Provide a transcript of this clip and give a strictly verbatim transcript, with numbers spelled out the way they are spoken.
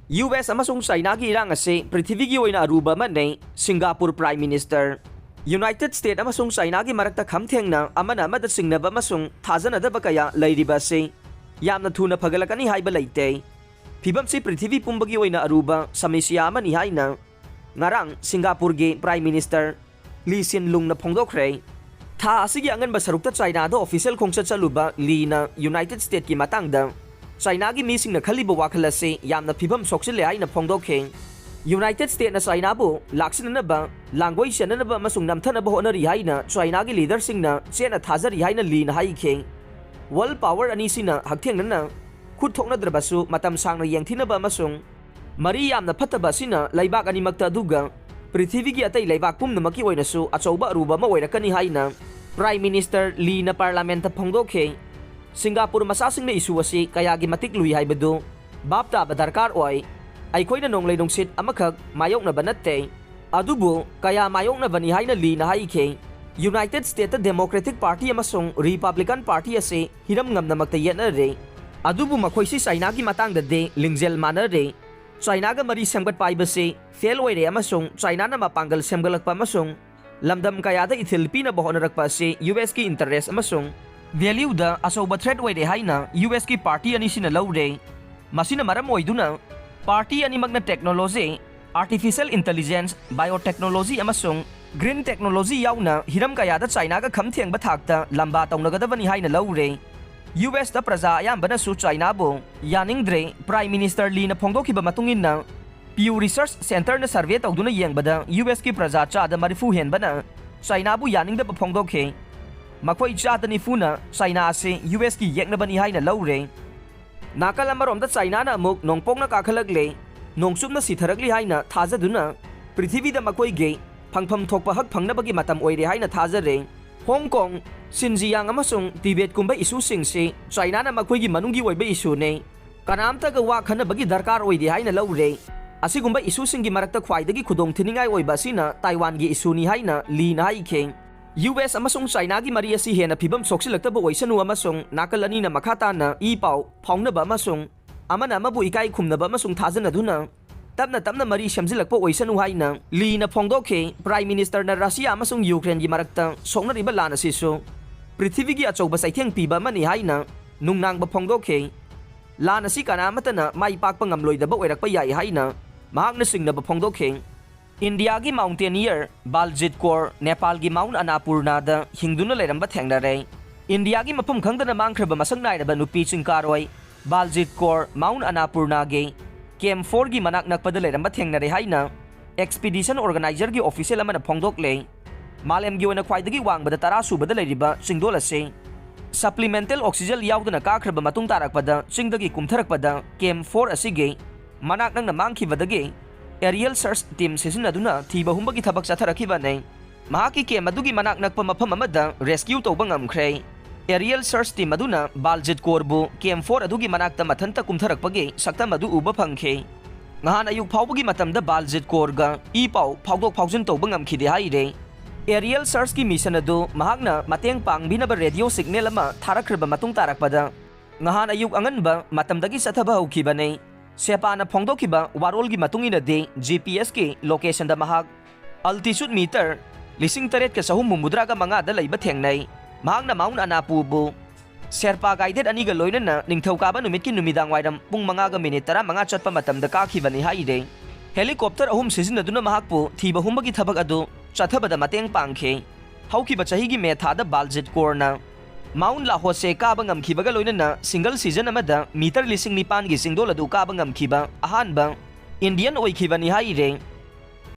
U S ꯑꯃꯁꯨꯡ ꯆꯥꯏꯅꯥꯒꯤ ꯏꯔꯥꯡ ꯑꯁꯤ ꯄ꯭ꯔꯤꯊꯤꯕꯤꯒꯤ ꯑꯣꯏꯅ ꯑꯔꯨꯕ ꯑꯃꯅꯤ꯫ Singapore Prime Minister, United State ꯑꯃꯁꯨꯡ ꯆꯥꯏꯅꯥꯒꯤ ꯃꯔꯛꯇ ꯈꯝ ꯊꯦꯡꯅ ꯑꯃꯅ ꯑꯃꯗ ꯆꯤꯡꯅꯕ ꯑꯃꯁꯨꯡ ꯊꯥꯖꯅꯗꯕ ꯀꯌꯥ ꯂꯩꯔꯤꯕ ꯑꯁꯤ ꯌꯥꯝꯅ ꯊꯨꯅ ꯐꯒꯠꯂꯛꯀꯅꯤ ꯍꯥꯏꯕ ꯂꯩꯇꯦ꯫ ꯐꯤꯕꯝꯁꯤ ꯄ꯭ꯔꯤꯊꯤꯕꯤ ꯄꯨꯝꯕꯒꯤ ꯑꯣꯏꯅ ꯑꯔꯨꯕ ꯁꯃꯁ꯭ꯌꯥ ꯑꯃꯅꯤ ꯍꯥꯏꯅ ꯉꯔꯥꯡ ꯁꯤꯡꯒꯥꯄꯨꯔꯒꯤ Prime Minister ꯂꯤ ꯁꯤꯟ ꯂꯨꯡꯅ ꯐꯣꯡꯗꯣꯛꯈ꯭ꯔꯦ꯫ ꯊꯥ ꯑꯁꯤꯒꯤ ꯑꯉꯟꯕ ꯁꯔꯨꯛꯇ ꯆꯥꯏꯅꯥꯗ official ꯈꯣꯡꯆꯠ ꯆꯠꯂꯨꯕ ꯂꯤꯅ United Stateꯀꯤ ꯃꯇꯥꯡꯗ ꯆꯥꯏꯅꯥꯒꯤ ꯃꯤꯁꯤꯡꯅ ꯈꯜꯂꯤꯕ ꯋꯥꯈꯜ ꯑꯁꯤ ꯌꯥꯝꯅ ꯐꯤꯕꯝ ꯁꯣꯛꯆꯤꯜꯂꯦ ꯍꯥꯏꯅ ꯐꯣꯡꯗꯣꯛꯈꯤ꯫ United Stateꯅ ꯆꯥꯏꯅꯥꯕꯨ ꯂꯥꯛꯁꯤꯟꯅꯅꯕ, ꯂꯥꯡꯒꯣꯏ ꯆꯦꯟꯅꯅꯕ ꯑꯃꯁꯨꯡ ꯅꯝꯊꯅꯕ ꯍꯣꯠꯅꯔꯤ ꯍꯥꯏꯅ ꯆꯥꯏꯅꯥꯒꯤ leaderꯁꯤꯡꯅ ꯆꯦꯠꯅ ꯊꯥꯖꯔꯤ ꯍꯥꯏꯅ ꯂꯤꯅ ꯍꯥꯏꯈꯤ꯫ World power ꯑꯅꯤꯁꯤꯅ ꯍꯛꯊꯦꯡꯅꯅ ꯈꯨꯠ ꯊꯣꯛꯅꯗ꯭ꯔꯕꯁꯨ ꯃꯇꯝ ꯁꯥꯡꯅ ꯌꯦꯡꯊꯤꯅꯕ ꯑꯃꯁꯨꯡ ꯃꯔꯤ ꯌꯥꯝꯅ ꯐꯠꯇꯕ ꯑꯁꯤꯅ ꯂꯩꯕꯥꯛ ꯑꯅꯤꯃꯛꯇ ꯑꯗꯨꯒ ꯄ꯭ꯔꯤꯊꯤꯕꯤꯒꯤ ꯑꯇꯩ ꯂꯩꯕꯥꯛ ꯄꯨꯝꯅꯃꯛꯀꯤ ꯑꯣꯏꯅꯁꯨ ꯑꯆꯧꯕ ꯑꯔꯨꯕ ꯑꯃ ꯑꯣꯏꯔꯛꯀꯅꯤ ꯍꯥꯏꯅ Prime Minister ꯂꯤꯅ Parliamentꯇ ꯐꯣꯡꯗꯣꯛꯈꯤ꯫ ꯁꯤꯡꯒꯥꯄꯨꯔ ꯃꯆꯥꯁꯤꯡꯅ issue ꯑꯁꯤ ꯀꯌꯥꯒꯤ ꯃꯇꯤꯛ ꯂꯨꯏ ꯍꯥꯏꯕꯗꯨ ꯚꯥꯞ ꯇꯥꯕ ꯗꯔꯀꯥꯔ ꯑꯣꯏ꯫ ꯑꯩꯈꯣꯏꯅ ꯅꯣꯡꯂꯩ ꯅꯨꯡꯁꯤꯠ ꯑꯃꯈꯛ ꯃꯥꯌꯣꯛꯅꯕ ꯅꯠꯇꯦ, ꯑꯗꯨꯕꯨ ꯀꯌꯥ ꯃꯥꯌꯣꯛꯅꯕꯅꯤ ꯍꯥꯏꯅ ꯂꯤꯅ ꯍꯥꯏꯈꯤ꯫ United Stateꯇ Democratic Party ꯑꯃꯁꯨꯡ Republican Party ꯑꯁꯤ ꯍꯤꯔꯝ ꯉꯝꯅꯃꯛꯇ ꯌꯦꯠꯅꯔꯦ, ꯑꯗꯨꯕꯨ ꯃꯈꯣꯏꯁꯤ ꯆꯥꯏꯅꯥꯒꯤ ꯃꯇꯥꯡꯗꯗꯤ ꯂꯤꯡꯖꯦꯜ ꯃꯥꯟꯅꯔꯦ꯫ ꯆꯥꯏꯅꯥꯒ ꯃꯔꯤ ꯁꯦꯝꯒꯠꯄ ꯍꯥꯏꯕꯁꯤ fail ꯑꯣꯏꯔꯦ ꯑꯃꯁꯨꯡ ꯆꯥꯏꯅꯥꯅ ꯃꯄꯥꯡꯒꯜ ꯁꯦꯝꯒꯠꯂꯛꯄ ꯑꯃꯁꯨꯡ ꯂꯝꯗꯝ ꯀꯌꯥꯗ ꯏꯊꯤꯜ ꯄꯤꯅꯕ ꯍꯣꯠꯅꯔꯛꯄ ꯑꯁꯤ ꯌꯨ ꯑꯦꯁꯀꯤ interest ꯑꯃꯁꯨꯡ valueꯗ ꯑꯆꯧꯕ threat ꯑꯣꯏꯔꯦ ꯍꯥꯏꯅ ꯌꯨ ꯑꯦꯁꯀꯤ party ꯑꯅꯤꯁꯤꯅ ꯂꯧꯔꯦ꯫ ꯃꯁꯤꯅ ꯃꯔꯝ ꯑꯣꯏꯗꯨꯅ party ꯑꯅꯤꯃꯛꯅ technology, artificial intelligence, biotechnology ꯑꯃꯁꯨꯡ green technology ꯌꯥꯎꯅ ꯍꯤꯔꯝ ꯀꯌꯥꯗ ꯆꯥꯏꯅꯥꯒ ꯈꯝ ꯊꯦꯡꯕ ꯊꯥꯛꯇ ꯂꯝꯕꯥ ꯇꯧꯅꯒꯗꯕꯅꯤ ꯍꯥꯏꯅ ꯂꯧꯔꯦ꯫ ꯌꯨ ꯑꯦꯁꯇ ꯄ꯭ꯔꯖꯥ ꯑꯌꯥꯝꯕꯅꯁꯨ ꯆꯥꯏꯅꯥꯕꯨ ꯌꯥꯅꯤꯡꯗ꯭ꯔꯦ꯫ Prime Minister ꯂꯤꯅ ꯐꯣꯡꯗꯣꯛꯈꯤꯕ ꯃꯇꯨꯡ ꯏꯟꯅ, Pew Research Centerꯅ survey ꯇꯧꯗꯨꯅ ꯌꯦꯡꯕꯗ ꯌꯨ ꯑꯦꯁꯀꯤ ꯄ꯭ꯔꯖꯥ ꯆꯥꯗ ꯃꯔꯤꯐꯨ ꯍꯦꯟꯕꯅ ꯆꯥꯏꯅꯥꯕꯨ ꯌꯥꯅꯤꯡꯗꯕ ꯐꯣꯡꯗꯣꯛꯈꯤ꯫ ꯃꯈꯣꯏ ꯆꯥꯗ ꯅꯤꯐꯨꯅ ꯆꯥꯏꯅꯥ ꯑꯁꯤ ꯌꯨ ꯑꯦꯁꯀꯤ ꯌꯦꯛꯅꯕꯅꯤ ꯍꯥꯏꯅ ꯂꯧꯔꯦ꯫ ꯅꯥꯀꯜ ꯑꯃꯔꯣꯝꯗ ꯆꯥꯏꯅꯥꯅ ꯑꯃꯨꯛ ꯅꯣꯡꯄꯣꯛꯅ ꯀꯥꯈꯠꯂꯛꯂꯦ, ꯅꯣꯡꯆꯨꯞꯅ ꯁꯤꯊꯔꯛꯂꯤ ꯍꯥꯏꯅ ꯊꯥꯖꯗꯨꯅ ꯄ꯭ꯔꯤꯊꯤꯕꯤꯗ ꯃꯈꯣꯏꯒꯤ ꯐꯪꯐꯝ ꯊꯣꯛꯄ ꯍꯛ ꯐꯪꯅꯕꯒꯤ ꯃꯇꯝ ꯑꯣꯏꯔꯦ ꯍꯥꯏꯅ ꯊꯥꯖꯔꯦ꯫ ꯍꯣꯡ ꯀꯣꯡ, ꯁꯤꯟꯖꯤꯌꯥꯡ ꯑꯃꯁꯨꯡ ꯇꯤꯕꯦꯠꯀꯨꯝꯕ issueꯁꯤꯡꯁꯤ ꯆꯥꯏꯅꯥꯅ ꯃꯈꯣꯏꯒꯤ ꯃꯅꯨꯡꯒꯤ ꯑꯣꯏꯕ issueꯅꯤ, ꯀꯅꯥꯝꯇꯒ ꯋꯥ ꯈꯟꯅꯕꯒꯤ ꯗꯔꯀꯥꯔ ꯑꯣꯏꯗꯦ ꯍꯥꯏꯅ ꯂꯧꯔꯦ꯫ ꯑꯁꯤꯒꯨꯝꯕ issueꯁꯤꯡꯒꯤ ꯃꯔꯛꯇ ꯈ꯭ꯋꯥꯏꯗꯒꯤ ꯈꯨꯗꯣꯡꯊꯤꯅꯤꯡꯉꯥꯏ ꯑꯣꯏꯕ ꯑꯁꯤꯅ ꯇꯥꯏꯋꯥꯟꯒꯤ issueꯅꯤ ꯍꯥꯏꯅ ꯂꯤꯅ ꯍꯥꯏꯈꯤ꯫ ꯌꯨ ꯑꯦꯁ ꯑꯃꯁꯨꯡ ꯆꯥꯏꯅꯥꯒꯤ ꯃꯔꯤ ꯑꯁꯤ ꯍꯦꯟꯅ ꯐꯤꯕꯝ ꯁꯣꯛꯆꯤꯜꯂꯛꯇꯕ ꯑꯣꯏꯁꯅꯨ ꯑꯃꯁꯨꯡ ꯅꯥꯀꯜ ꯑꯅꯤꯅ ꯃꯈꯥ ꯇꯥꯅ ꯏ ꯄꯥꯎ ꯐꯥꯎꯅꯕ ꯑꯃꯁꯨꯡ ꯑꯃꯅ ꯑꯃꯕꯨ ꯏꯀꯥꯏ ꯈꯨꯝꯅꯕ ꯑꯃꯁꯨꯡ ꯊꯥꯖꯅꯗꯨꯅ ꯇꯞꯅ ꯇꯞꯅ ꯃꯔꯤ ꯁꯦꯝꯖꯤꯜꯂꯛꯄ ꯑꯣꯏꯁꯅꯨ ꯍꯥꯏꯅ ꯂꯤꯅ ꯐꯣꯡꯗꯣꯛꯈꯤ꯫ Prime Ministerꯅ ꯔꯁꯤꯌꯥ ꯑꯃꯁꯨꯡ ꯌꯨꯀ꯭ꯔꯦꯟꯒꯤ ꯃꯔꯛꯇ ꯁꯣꯛꯅꯔꯤꯕ ꯂꯥꯟ ꯑꯁꯤꯁꯨ ꯄ꯭ꯔꯤꯊꯤꯕꯤꯒꯤ ꯑꯆꯧꯕ ꯆꯩꯊꯦꯡ ꯄꯤꯕ ꯑꯃꯅꯤ ꯍꯥꯏꯅ ꯅꯨꯡꯅꯥꯡꯕ ꯐꯣꯡꯗꯣꯛꯈꯤ꯫ ꯂꯥꯟ ꯑꯁꯤ ꯀꯅꯥ ꯑꯃꯠꯇꯅ ꯃꯥꯏ ꯄꯥꯛꯄ ꯉꯝꯂꯣꯏꯗꯕ ꯑꯣꯏꯔꯛꯄ ꯌꯥꯏ ꯍꯥꯏꯅ ꯃꯍꯥꯛꯅ ꯆꯤꯡꯅꯕ ꯐꯣꯡꯗꯣꯛꯈꯤ꯫ ꯏꯟꯗꯤꯌꯥꯒꯤ mountaineer ꯕꯥꯜꯖꯤꯠ ꯀꯣꯔ ꯅꯦꯄꯥꯜꯒꯤ Mount Annapurnaꯗ ꯍꯤꯡꯗꯨꯅ ꯂꯩꯔꯝꯕ ꯊꯦꯡꯅꯔꯦ꯫ ꯏꯟꯗꯤꯌꯥꯒꯤ ꯃꯐꯝ ꯈꯪꯗꯅ ꯃꯥꯡꯈ꯭ꯔꯕ ꯃꯁꯛ ꯅꯥꯏꯔꯕ ꯅꯨꯄꯤ ꯆꯤꯡꯀꯥꯔꯣꯏ ꯕꯥꯜꯖꯤꯠ ꯀꯣꯔ Mount Annapurnaꯒꯤ Camp Fourꯒꯤ ꯃꯅꯥꯛ ꯅꯛꯄꯗ ꯂꯩꯔꯝꯕ ꯊꯦꯡꯅꯔꯦ ꯍꯥꯏꯅ expedition organizerꯒꯤ official ꯑꯃꯅ ꯐꯣꯡꯗꯣꯛꯂꯦ꯫ ꯃꯥꯂꯦꯝꯒꯤ ꯑꯣꯏꯅ ꯈ꯭ꯋꯥꯏꯗꯒꯤ ꯋꯥꯡꯕꯗ ꯇꯔꯥ ꯁꯨꯕꯗ ꯂꯩꯔꯤꯕ ꯆꯤꯡꯗꯣꯜ ꯑꯁꯤ supplemental oxygen ꯌꯥꯎꯗꯅ ꯀꯥꯈ꯭ꯔꯕ ꯃꯇꯨꯡ ꯇꯥꯔꯛꯄꯗ ꯆꯤꯡꯗꯒꯤ ꯀꯨꯝꯊꯔꯛꯄꯗ Camp Four ꯑꯁꯤꯒꯤ ꯃꯅꯥꯛ ꯅꯛꯅ ꯃꯥꯡꯈꯤꯕꯗꯒꯤ aerial search team ꯁꯤꯖꯤꯟꯅꯗꯨꯅ ꯊꯤꯕ ꯍꯨꯝꯕꯒꯤ ꯊꯕꯛ ꯆꯠꯊꯔꯛꯈꯤꯕꯅꯤ꯫ ꯃꯍꯥꯛꯀꯤ camp ꯑꯗꯨꯒꯤ ꯃꯅꯥꯛ ꯅꯛꯄ ꯃꯐꯝ ꯑꯃꯗ rescue ꯇꯧꯕ ꯉꯝꯈ꯭ꯔꯦ꯫ Aerial search team ꯑꯗꯨꯅ ꯕꯥꯜꯖꯤꯠ ꯀꯣꯔꯕꯨ Camp Four ꯑꯗꯨꯒꯤ ꯃꯅꯥꯛꯇ ꯃꯊꯟꯇ ꯀꯨꯝꯊꯔꯛꯄꯒꯤ ꯁꯛꯇꯝ ꯑꯗꯨ ꯎꯕ ꯐꯪꯈꯤ꯫ ꯉꯍꯥꯟ ꯑꯌꯨꯛ ꯐꯥꯎꯕꯒꯤ ꯃꯇꯝꯗ ꯕꯥꯜꯖꯤꯠ ꯀꯣꯔꯒ ꯏ ꯄꯥꯎ ꯐꯥꯎꯗꯣꯛ ꯐꯥꯎꯖꯤꯟ ꯇꯧꯕ ꯉꯝꯈꯤꯗꯦ ꯍꯥꯏꯔꯦ꯫ Aerial searchꯀꯤ mission ꯑꯗꯨ ꯃꯍꯥꯛꯅ ꯃꯇꯦꯡ ꯄꯥꯡꯕꯤꯅꯕ radio signal ꯑꯃ ꯊꯥꯔꯛꯈ꯭ꯔꯕ ꯃꯇꯨꯡ ꯇꯥꯔꯛꯄꯗ ꯉꯍꯥꯟ ꯑꯌꯨꯛ ꯑꯉꯟꯕ ꯃꯇꯝꯗꯒꯤ ꯆꯠꯊꯕ ꯍꯧꯈꯤꯕꯅꯤ꯫ ꯁꯦꯄꯥꯅ ꯐꯣꯡꯗꯣꯛꯈꯤꯕ ꯋꯥꯔꯣꯜꯒꯤ ꯃꯇꯨꯡ ꯏꯟꯅꯗꯤ, GPSꯀꯤ locationꯗ ꯃꯍꯥꯛ altitude meter ꯂꯤꯁꯤꯡ ꯇꯔꯦꯠꯀ ꯆꯍꯨꯝ ꯍꯨꯝꯐꯨꯇꯔꯥꯒ ꯃꯉꯥꯗ ꯂꯩꯕ ꯊꯦꯡꯅꯩ꯫ ꯃꯍꯥꯛꯅ Mount Annapurnaꯕꯨ ꯁꯦꯔꯄꯥ guided ꯑꯅꯤꯒ ꯂꯣꯏꯅꯅ ꯅꯤꯡꯊꯧꯀꯥꯕ ꯅꯨꯃꯤꯠꯀꯤ ꯅꯨꯃꯤꯗꯥꯡ ꯋꯥꯏꯔꯝ ꯄꯨꯡ ꯃꯉꯥꯒ minute ꯇꯔꯥꯃꯉꯥ ꯆꯠꯄ ꯃꯇꯝꯗ ꯀꯥꯈꯤꯕꯅꯤ ꯍꯥꯏꯔꯦ꯫ Helicopter ꯑꯍꯨꯝ ꯁꯤꯖꯤꯟꯅꯗꯨꯅ ꯃꯍꯥꯛꯄꯨ ꯊꯤꯕ ꯍꯨꯝꯕꯒꯤ ꯊꯕꯛ ꯑꯗꯨ ꯆꯠꯊꯕꯗ ꯃꯇꯦꯡ ꯄꯥꯡꯈꯤ꯫ ꯍꯧꯈꯤꯕ ꯆꯍꯤꯒꯤ May ꯊꯥꯗ ꯕꯥꯜꯖꯤꯠ ꯀꯣꯔꯅ Mount Lhotse ꯀꯥꯕ ꯉꯝꯈꯤꯕꯒ ꯂꯣꯏꯅꯅ single season ꯑꯃꯗ meter ꯂꯤꯁꯤꯡ ꯅꯤꯄꯥꯟꯒꯤ ꯆꯤꯡꯗꯣꯜ ꯑꯗꯨ ꯀꯥꯕ ꯉꯝꯈꯤꯕ ꯑꯍꯥꯟꯕ Indian ꯑꯣꯏꯈꯤꯕꯅꯤ ꯍꯥꯏꯔꯦ꯫